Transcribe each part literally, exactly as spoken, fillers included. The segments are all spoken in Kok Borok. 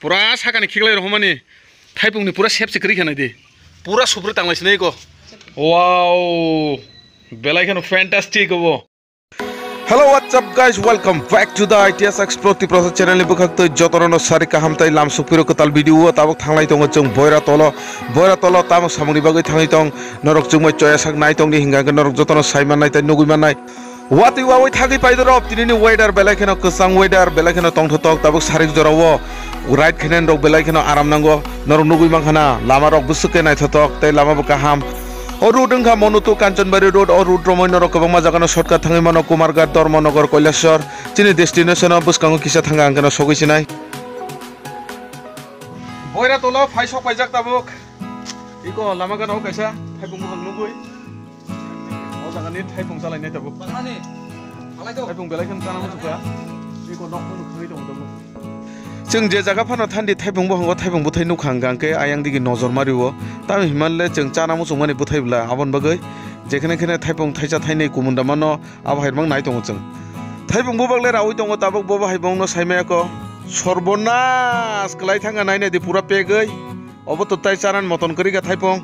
Pura sakani khiklai rohormani. Thaipungni pura sep se kwrwi kha naidi. Pura supri tanglai sinai ko. Wow. Belai kheno fantastic obo. Hello, what's up, guys? Welcome back to the I T S Explore Tiprasa channel ni bwkhak twi jotono no sari kaham tai lam sukpiro kwtal video o tabuk thanglai tongo chwng Boira Tolo. Boira Tolo tamo samungni bagwi thangwi tong norok chwngbai choya sak nai tongdi hinga hwnkhe norok jotono sai mannai tai nugwi mannai. Watwi wawi thagwi paidorok, tinini weather belai kheno kwchang weather, belai kheno tongthotok, tabuk sarik jorao ride khainani rok belai kheno aram nango. Norok nugwi mankha na, lama rok bwswk khe naithotok tei lama bo kaham. O route wngkha Monutu Kanchanbari road, o route romwi norok kwbangma jagano shortcut thangwi mano, Kumarghat, Dharmanagar, Kailashahar. Chini destination o bwskango kisa thangkha hwnkhe no sogwi sinai. Boira Tolo phai sok paijak tabuk. Iko lama gana o kaisa thaipung buphang nugwi. O jaga ni thaipung chalai nai tabuk. Thaipung belai kheno chana muchukha. Iko nok phano thangwi tongo tabuk. Chwng je jaga phano thandi thaipung buhango thaipung bwthai nukha hwnkha hwnkhe ayang digi nojor mario. Tamo hinmale chwng chana muchungmani bwthai bwla aboni bagwi jekhene khene thaipung thaisa thainwi kumun da mano. Abo hai rwmang nai tongo chwng. Thaipung bubak le raui tongo tabuk bobo hai bongno sai maya ko. Sorbonas kwlai thangkha nai nai di pura pegwi. Obo to tai chanan moton kwrwi kha thaipung.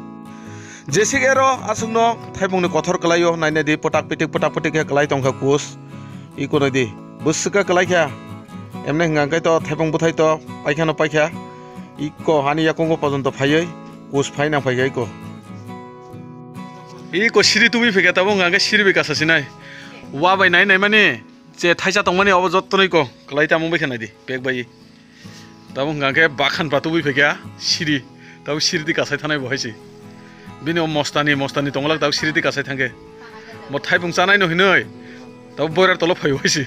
Jesik ero aswkno thaipungni kothor kwlaio nai nai di pwtak pitik pwtak pitik khe kwlai tongkha kus. Iko nai di bwswk kha kwlai kha. Emne hwnkha hwnkhe to thaipung bwthai to paikhano paikha. Iko hani yakungo pojonto phaiwi kus phai nang phaikha iko. Iko siri tubui phaikha tabuk hwnkha hwnkhe siri bai kasa sinai. Wa bai nai nai mani je thaisa tongmani obo jottonoi ko kwlai tamo bai khe nai di pek bai. Tabuk hwnkha hwnkhe bakhan ba tubui phaikha siri. Tabuk siri di kasai thanai bo hai se. Bini o mostani mostani tongwlak tabuk siri di kasai thangkhe. Bo thaipung chanai no hinoi. Tabuk boirar tolo phai hai se.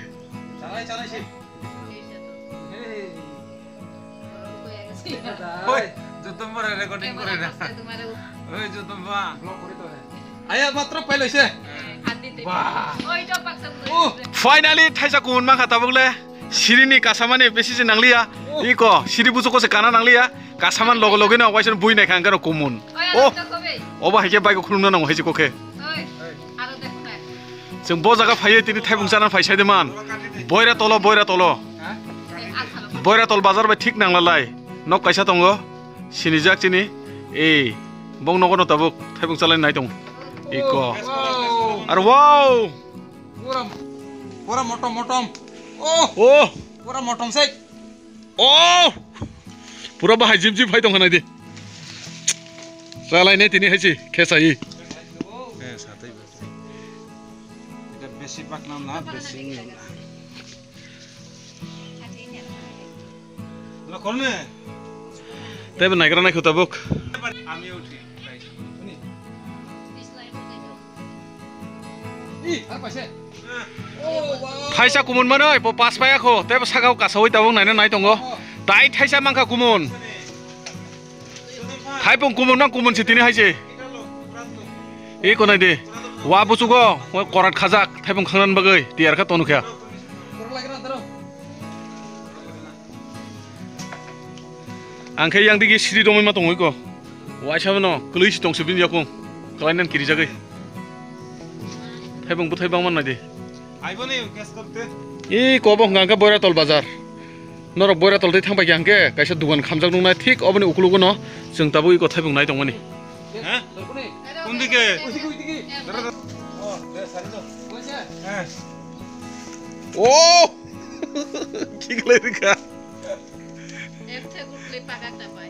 Oi, jotom ba recording kore na. Oi, jotom ba. Aya matro pailo se. Ba. Finally thaisa kumun mankha tabuk le. Sirini kasamani besi se nangliya. Iko siri busuko se kana nangliya. Kasaman logo logo no waisa bui nai khang kano kumun. Oh. Obo hai khe bai khulumna nango hai se kokhe. Chwng bo jaga phaiwi tini thaipung chana phai sai de man. Boira tolo, boira tolo. Boira tol bazar bai thik nang lalai. Nok kaisa tongo. Sinijak chini. Ei, bong nogo no tabuk thaipung chalai nai tong. Iko. Ar wow. Pura, pura motom, motom. Oh. Oh. Pura motom sai. Oh! Pura bahai jim jim phai tong khanai di. Chalai ne tini hai si khesai. Eh, satai bo. Eta besi paknam na, besi ni. Lo korne. Tei bo naigra nai khuta buk. Ami uthi. Thaisa kumun manoi, bo pas paya kho, tei bo sakao kasaui tabuk naina nai tongo. Tai thaisa mankha kumun. Thaipung kumun mang kumun si tini hai se. Iko nai di. Wa buchugo, wa korat khajak, thaipung khangnan bagwi, tiyar kha tonu kha. Ang khe yang digi siri romwi ma tongwi ko. Waisa no kwlwi si tongsi bini yakung. Kwlai nan kiri jagwi. Thaibung bwthai bang man nai di. Aiboni kes korte. Ih, kobo hwnka hwnkhe Boiratol bazar. Norok Boiratol tei thang pai khe hwnkhe kaisa dugan khamjak nuknai thik oboni ukulugo no chwng tabuk iko thaibung nai tongmani. Ha? Kundike? Oh, de, sari do. Eh. Oh! Khiklai rikha. Ek thek utle paga ta pai.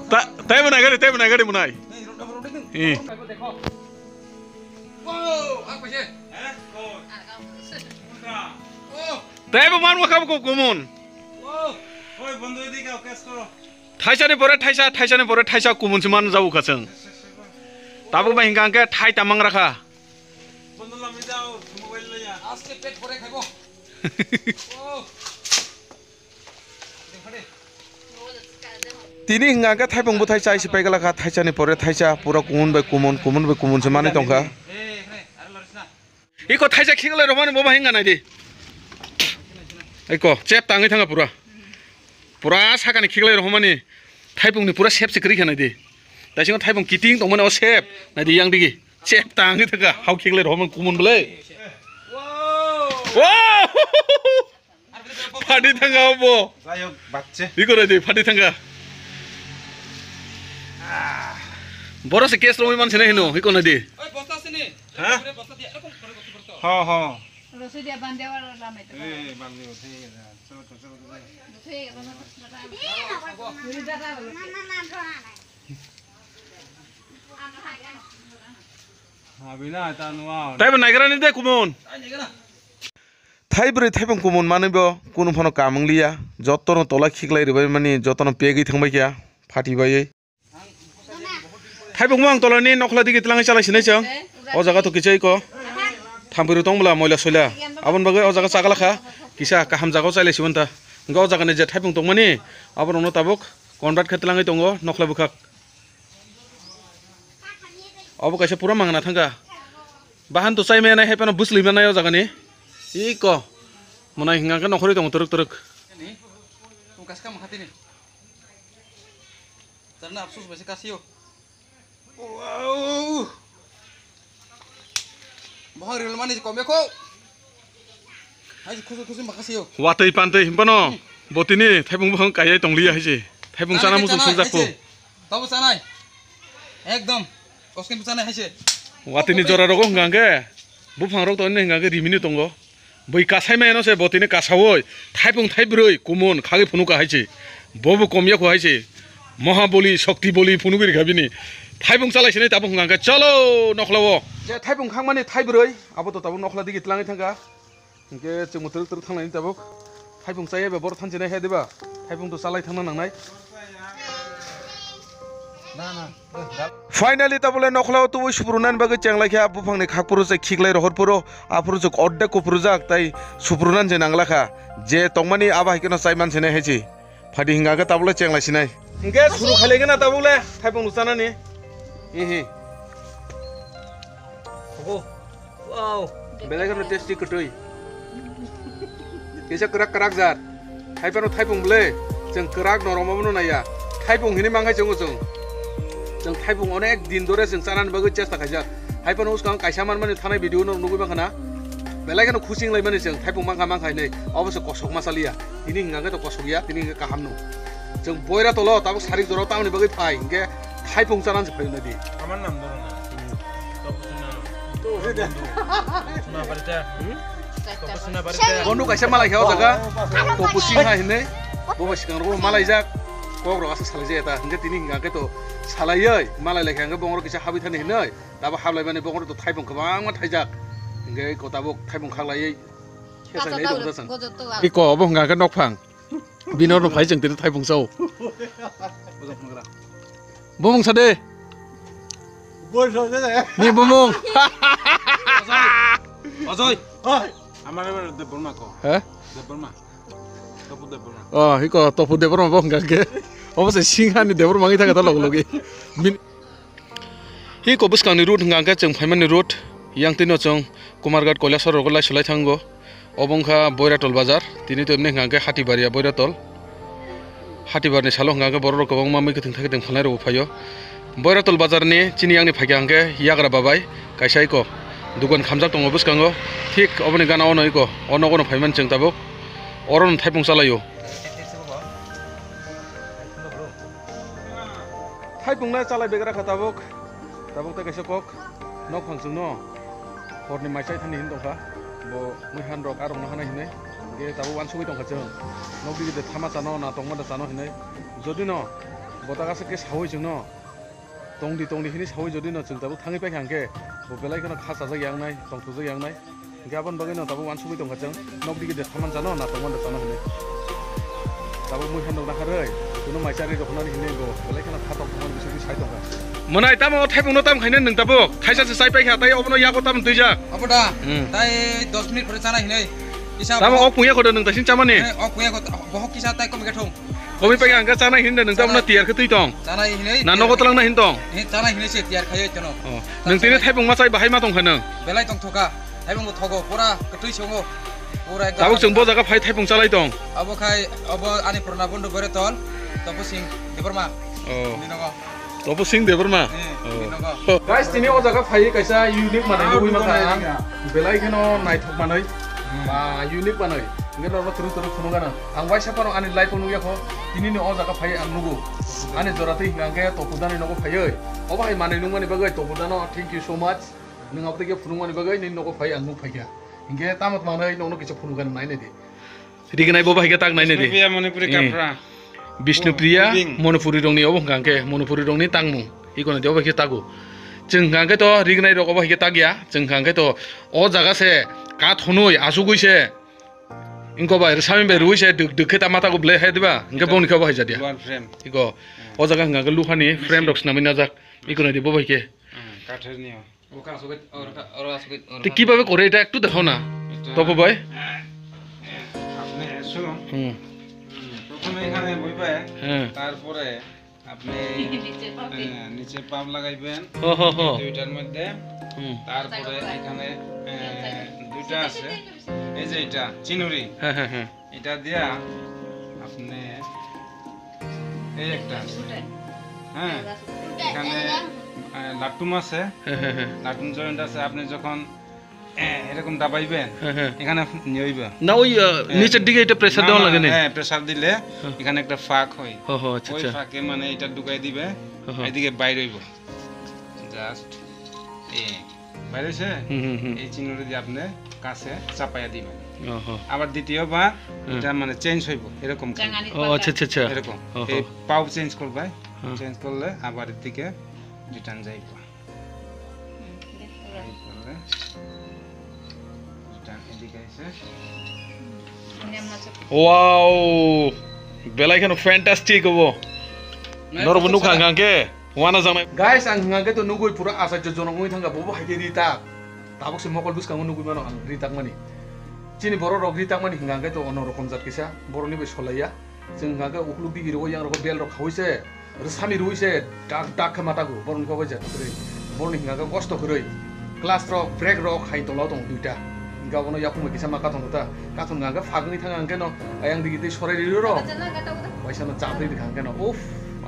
Ta, tai manai gari, tai manai gari manai. Eh. Tai bo man wakha ko kumun. Thaisa ni pore thaisa, thaisa ni pore thaisa kumun se man jabu khachang. Tabuk bai hingka hingke thai tamang rakha. Aste pet pore khaibo. Tini hwnka hwnkhe thaipung bwthai chai se paigala kha, thaisani pore thaisa, pura kumun bai kumun, kumun bai kumun se manwi tongkha. Iko thaisa khiklai romani bo bahai wngkha naidi. Iko chep tangwi thangkha pura. Pura sakani khiklai romani thaipungni pura sep se kwrwi kha naidi. Taisingo thaipung kiting tongmani o sep naidi yang digi. Chep tangwi thangkha hau khiklai romani kumun bwlai. Wow! Phadi thanga bo. Jai hok, bacche. Iko nai di, phadi thanga. Boro se case romwi man sene hino, iko nai di. Oi, bosta sini. Ha? Bosta dia, erokom kore bosta bosta. Ha, ha. Rosoi dia bande wala lamai to. Eh, bande, thik ase. Chalo to, chalo to. Rosoi dia bande. Abina ta nuwa. Taibo naigrani de kumun. Ai, naigra. Thaibrwi thaipung kumun manwi bo kunu phano kam wngliya. Jotono tola khiklai rwbaimani, jotono pegwi thangbaikha, phatibaiwi. Thaipung mang tolani nokhla digi tlangwi chalai sinai chwng. O jaga to kichai ko. Thampirwi tong bwla moila soila. Aboni bagwi o jaga chagla kha. Kisa kaham jaga o chailai siwanta. Hwnkhe o jagani je thaipung tongmani, aborokno tabuk convert khe tlangwi tongo nokhla bwkhak. Obo kaisa pura mangna thangkha. Bahan to chai maya nai hai phano bwsli manai o jaga ni. Iko. Mwnai hwnka khe nokhorwi tongo twrwk twrwk. Ni, tong kaskam hati ni. Charna afsus bai se kasio. Wow. Bohang ril mani kom ya ko. Hai khusu khusu makasio. Watwi pantwi himpano. Botini thaipung bohang kayai tongliya hai se. Thaipung chana muchung sungjak ko. Tobo chanai. Ekdom. Koskin chanai hai se. Watini jora rogo hwnka hwnkhe. Buphang rok to hwnka hwnkhe rimini tongo. Bui kasai mano se botini kasaoi thaipung thaibrwi kumun khagwi phunukha hai se. Bobo komya kho hai se. Mahaboli, Shokti boli phunugwi rikha bini. Thaipung chalai sinai tabuk hwnka hwnkhe chalo nokhla o. Je thaipung khangmani thaibrwi abo to tabuk nokhla digi tlangwi thangkha. Hwnkhe chwngbo twrwk twrwk thanglaini tabuk. Thaipung chaya ba boro thansinai hai diba? Thaipung to chalai thangna nangnai. Finally tabule nokhla o tubui suprunani bagwi chenglaikha buphangni khakphuru se khiklai rohorphuru aphuru se ordek kuphurujak tai suprunani se nanglakha je tongmani abo hai kheno chaiman sinai hai se. Phadi hwnka khe tabuk le chenglai sinai. Hwnkhe suru khailai gana tabuk le thaipung rw chanani. Hihi. Ogo. Wow. Belai kheno tasty kwtwi. Kisa kwrak kwrak jat. Hai phano thaipung bwle. Chwng kwrak norom abono naiya. Thaipung hini mankhai chwngo chwng. Chwng thaipung onek din dore chwng chanani bagwi chesta khaijak. Hai phano swkang kaisa manmani thanai video no nugwi mankha na. Belai kheno khuching laimani chwng thaipung mankha mankha hinwi. Obo se kosok ma chaliya. Tini hwnka khe to kosok ya, tini hwnka kaham no. Chwng boira tolo tabuk sarik jora tamoni bagwi phai hwnkhe thaipung chana se phai nadi. Amar nam doro na. Topusina. Topusina barita. Topusina barita. Bono kaisa malai kha o jaga. Topusina hinwi. Bobo sikang rogo malai jak. Kok rok asa salai jaya ta. Hwnkhe tini hwnka khe to salaiwi malai lai kha hwnkhe bongro kisa habwi thani hinwi. Tabo hablai mani bongro to thaipung kwbangma thaijak. Hwnkhe ko tabuk thaipung khaklaiwi. Kesa lai rok jasan. Iko obo hwnka khe nokphang. Bini oro phai chwng tini thaipung sao. Bumung sa de. Ni bumung. Ajay. Ajay. Amar ebar Debbarma ko. He? Debbarma. Topu Debbarma. Oh, iko Topu Debbarma bo hwnka khe. Obo se Singhani Debbarma wngwi thangkha ta logi logi. Bini Hi ko bwskangni route hwnka hwnkhe chwng phaimani route, yang twino chwng Kumarghat Kailasor rogo laisolai thango. Obo wngkha Boiratol bazar, tini to emni hwnka hwnkhe Hatibaria Boiratol. Hatibarni salo hwnka hwnkhe borok rok kwbangma mui kwthwng thai kwthwng phalnai rokbo phaio. Boiratol bazarni chini yangni phaikha hwnkhe yagra babai kaisa iko dugan khamjak tongo bwskango. Thik oboni gana ono iko o nogono phaimani chwng tabuk. Orono thaipung chalaio. Thaipungna chalai begra kha tabuk. Tabuk tei kaisa kok. Nok phang chwngno horni mai chai thani hin tongkha. Bo mui han rok arokno hanai hinwi. Hwnkhe tabuk uansugwi tongkha chwng. Nok digi de thama chano na tongma da chano hinwi. Jodi no bota gasa khe saui chwngno. Tongdi, tongdi hinwi saui jodi no chwng tabuk thangwi paikha hwnkhe, bo belai kheno kha chajak ya wngnai, tongthokjak ya wngnai. Hwnkhe aboni bagwi no tabuk uansugwi tongkha chwng, nok digi de thaman chano, na tongman de chano hinwi. Tabuk mui han rok naharwi, kuno mai charwi rw hwnani hinwi bo belai kheno kha tongthokmani bisingtwi sai tongkha. Mwnai tamo o thaipungno tam khaina nwng tabuk, thaisa se chai paikha, tei obono yago tam twijak. Abo da, hmm, tai dos minute pore chana hinwi. Kisa tamo bo-, ok pungya khodo nwng taisin chamani. Eh, ok pungya khodo, bohok kisa tai kom khe thung. Komi paikha hwnkhe chanai hinwi nwng tamo tiyar khe twi tong. Chanai hinwi na tiyar nogo khe twlangna hin tong. He, chanai hinwi se tiyar khayo tono. Oh. Nwng tini thaipung ma chai bahai ma tongkha nwng. Belai tongthoka. Thaipung bo thogo pura kwtwi songo. Pura ekdom. Tabuk chwng bo jaga phai thaipung chalai tong. Abo khai abo ani purana bondhu Boiratol Topu Singh Debbarma. Oh. Bini nogo. Topu Singh Debbarma. Hmm, oh, bini nogo. Guys, tini o jaga phai kaisa unique manwi nugwi mankha ang. Belai kheno naithok manwi. Hmm. Ba unique manwi. Hingke norok twrwk twrwk phunukgana. Ang waisa phano ani life o nukya kho, tinini o jaga phai ang nugo. Ani jora twi hingka hingke Topudani nogo phaiwi. Obo hai manwi nukmani bagwi Topudano thank you so much. Nwng abo twi khe phunukmani bagwi nini nogo phai ang nuk phaikha. Hingke tamo manwi nokno kisa phunukgana nainai di. Rignai bo bahai khe tak nainai di. Bishnupriya Manipuri Hmm. Kapra. Bishnupriya, Weaving. Manipuri rokni obo hingka hingke, Manipuri rokni tangmung. Iko nai di obo khe tago. Chwng hingka hingke to rignai rok obo hai khe tak ya. Chwng hingka hingke to o jaga se kathonoi asugui se. Ingko bai, rwsami bai rwui se dwk dwk khe ta mata go ble hai diba? Hingke Ita boni khe obo hai jadia. Lower frame. Iko, Hmm. o jaga hingka hingke luhani Machine. Frame rok swnamwi najak. Iko nai di bo bai khe. Hmm, kathorni o. Te কিভাবে করে এটা একটু দেখাও না, এটা তপু ভাই। আপনি শুনুন। হুম। হুম, প্রথমে এখানে বইবে, হ্যাঁ। তারপরে আপনি, নিচে পাপ। হ্যাঁ, নিচে পাপ লাগাইবেন। হো, হো, হো। দুইটার মধ্যে। হুম। তারপরে এখানে, এ, দুইটা আছে। এই যে এটা, চিনুরি। হ্যাঁ, হ্যাঁ, হ্যাঁ। এটা দিয়া আপনি এই একটা আছে। হ্যাঁ, এখানে, আহ, লাটুম আছে। হ্যাঁ, হ্যাঁ, হ্যাঁ। লাটুম জয়েন্ট আছে। আপনি যখন, আহ, এরকম দাবাইবেন, হ্যাঁ, হ্যাঁ। এখানে নিয়ে হইবে। না, ওই, আহ, হ্যাঁ, নিচের দিকে এটা প্রেসার না, দেওয়া না, লাগে না? হ্যাঁ, প্রেসার দিলে হ্যাঁ। এখানে একটা ফাঁক হয়। ও, ও, আচ্ছা, ওই আচ্ছা। ফাঁকে মানে এটা ঢুকাই দিবে, হ্যাঁ, হ্যাঁ। এদিকে বাইর হইব। জাস্ট এই। বাইরে হইছে? হুম, হুম, হুম। এই চিহ্নটা দিয়ে আপনি কাছে চাপাইয়া দিবেন। ওহো। আবার দ্বিতীয়বার হুম। এটা মানে চেঞ্জ হইব, এরকম খালি। জাঙ্গানি ও, পাতা। আচ্ছা, আচ্ছা, আচ্ছা। এরকম। ওহো। এই পাও চেঞ্জ করবে, হুম। চেঞ্জ করলে আবার এদিকে রিটার্ন যাইব। হুম, দেখ, ওরা। এই করলে রিটার্ন এদিকে এসে। হুম, এমন আছে। Wow! Belai kheno fantastic obo. Norok bo nukha hwnkha khe? Wana jangnai. Guys, ang hingka khe to nugui pura asajjo jonok wngwi thangkha, bobo hai khe ri tak. Tabuk se mokol bwskango nugui mano ang ri takmani. Chini borok rok ri takmani hingka khe to ono rokom jat kisa, borokni bai solaiya. Chwng hingka khe ukluk digi rwo, yang rok bel rok khaui se, rwsami rwi se, dak dak khe matago, borokni khe obo jat kwrwi. Borokni hingka khe kosto kwrwi. Class rok, break rok hai tongla tong duita. Hingke abono yakung bai kisa ma kathon ta. Kathon hingke phagwi thang hingke no ayang digi tei sorai riro ro. Waisa no chapri rikha hingke no. Uff,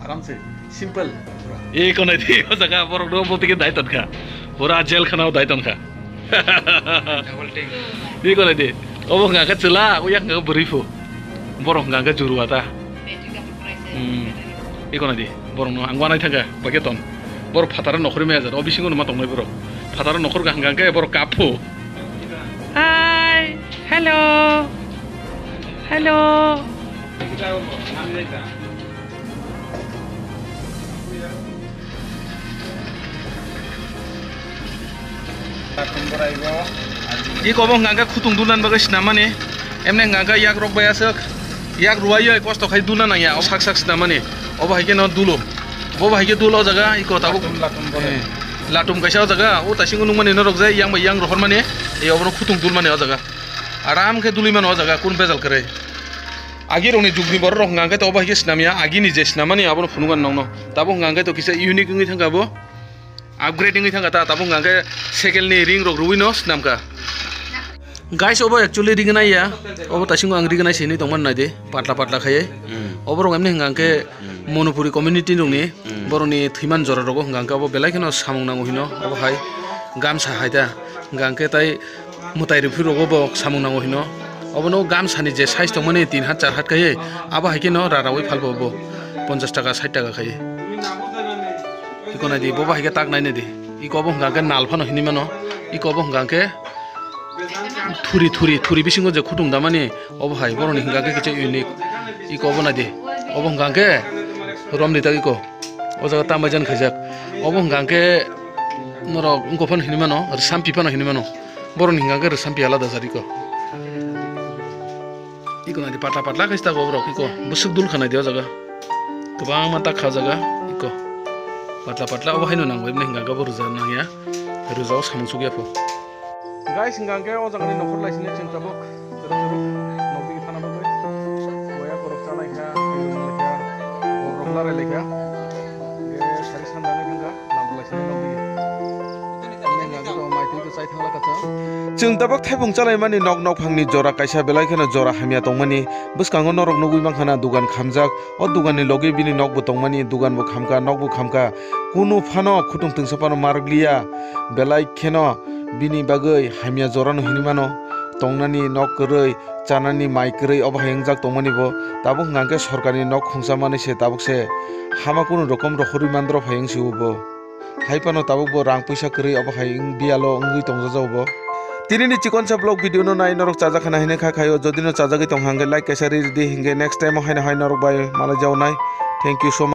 aram se simple pura. E konai di o jaga borok no botike dai ton kha. Pura jail khana o dai ton kha. Double take. E konai di. Obo hingke chwla, o yak hingke bwrwi phu. Borok hingke jurua ta. Hmm. Iko nai di, borok no ang wanai thangkha, paketon. Borok phataro nokhorwi maya jat, o bisingo no ma tongnai borok. Phataro nokhor kaham kaham khe borok kapho. Hi, hello, hello. Iko bo hwnka khe khutung dulna bagwi swnamani. Emne hwnka khe yak rok bai aswk yak ruwaiwi kosto khai dulna nangya, o sak sak swnamani. Obo hai khe no dulo. Bo bai hai khe dulo o jaga, iko tabuk. Latum, latum bo. Eh, latum kaisa o jaga, o taising nukmani norok je yang bai yang rohormani, eh, obono khutung dulmani o jaga. Aram khe dului mano o jaga, kun bejal kwrwi. Agi rokni jugni borok rok hwnka khe to obo hai khe swnamya, agini je swnamani abono phunukmani nokno. Tabuk hwnka khe to kisa unique wngwi thangkha bo. Upgrade wngwi thangkha ta, tabuk hwnka khe sekelni ring rok rwui no swnamkha. Guys, obo actually rignai ya, obo taisingo ang rignai se hinwi tongmani naidi, patla patla khaiwi. Hmm. Obo rok emni hwnka khe Hmm. Manipuri community rokni Hmm. borokni thwiman jora rogo hwnka khe obo belai kheno samung nango hino, obo hai gamsa hai ta, hwnka khe tai mwtai rwphuru rogo bo samung nango hino. Obono gamsani je size tongmani tin hat char hat khaiwi, abo hai kheno rarawi phalbo bo ponchash taka, sait taka khaiwi. Iko nai di, bobo hai khe tak nai nai di. Iko bo hwnka khe nal phano hinwi mano. Iko bo hwnka khe thuri, thuri, thuri bisingo je khutung damani, obo hai boroni hwnka khe kisa unique. Iko bo nai di. Obo hwnka khe romni tak iko. O jaga tambai jan khaijak. Obo hwnka khe norok wngkha phano hinwi mano, rwsampi phano hinwi mano. Boroni hwnka khe rwsampi alada jat iko. Iko nai di patla patla khe sita borok iko. Bwswk dul kha nai di o jaga. Kwbangma tak kha o jaga iko. Patla patla obo haino nango, emni hwnka khe bo rwja nangya. Rwjao samung sukya pho. Guys, hwnka khe o jagani nokhor lai sini chwng tabuk rwng rwng nokdigi thana bagwi. Boya borok chanai kha, twi rwng lai kha, borok larai lai kha. Hwnkhe sari sandani thangkha, lama lai sini nokdigi. Hwnka khe to mai twi kwchai thangla kha chwng. Chwng tabuk thaipung chalaimani nok, nokphangni jora kaisa belai kheno jora hamya tongmani. Bwskango norok nugwi mankha na dugan khamjak. O duganni logi bini nokbo tongmani, duganbo khamkha, nokbo khamkha. Kunu phano khutung twngsa phano marwkliya. Belai kheno bini bagwi hamya jorano hinwi mano. tongnani nok kwrwi, chanani mai kwrwi obo hai wngjak tongmani bo. Tabuk hwnkha khe sorkarni nok khungsa manwi se tabuk se hama kunu rokom rohorwi mandrok hai wngsi o bo. Hai phano tabuk bo rang puisa kwrwi obo hai wng biyalo wngwi tongjajago bo. Tinini chikonsa vlog video no nai norok chajak khana hinwi kha khaio, jodi no chajagwi tong hwnkhe like kaisa ri ridi, hinkhe next time o haino hai norok bai malai jago nai. Thank you so much.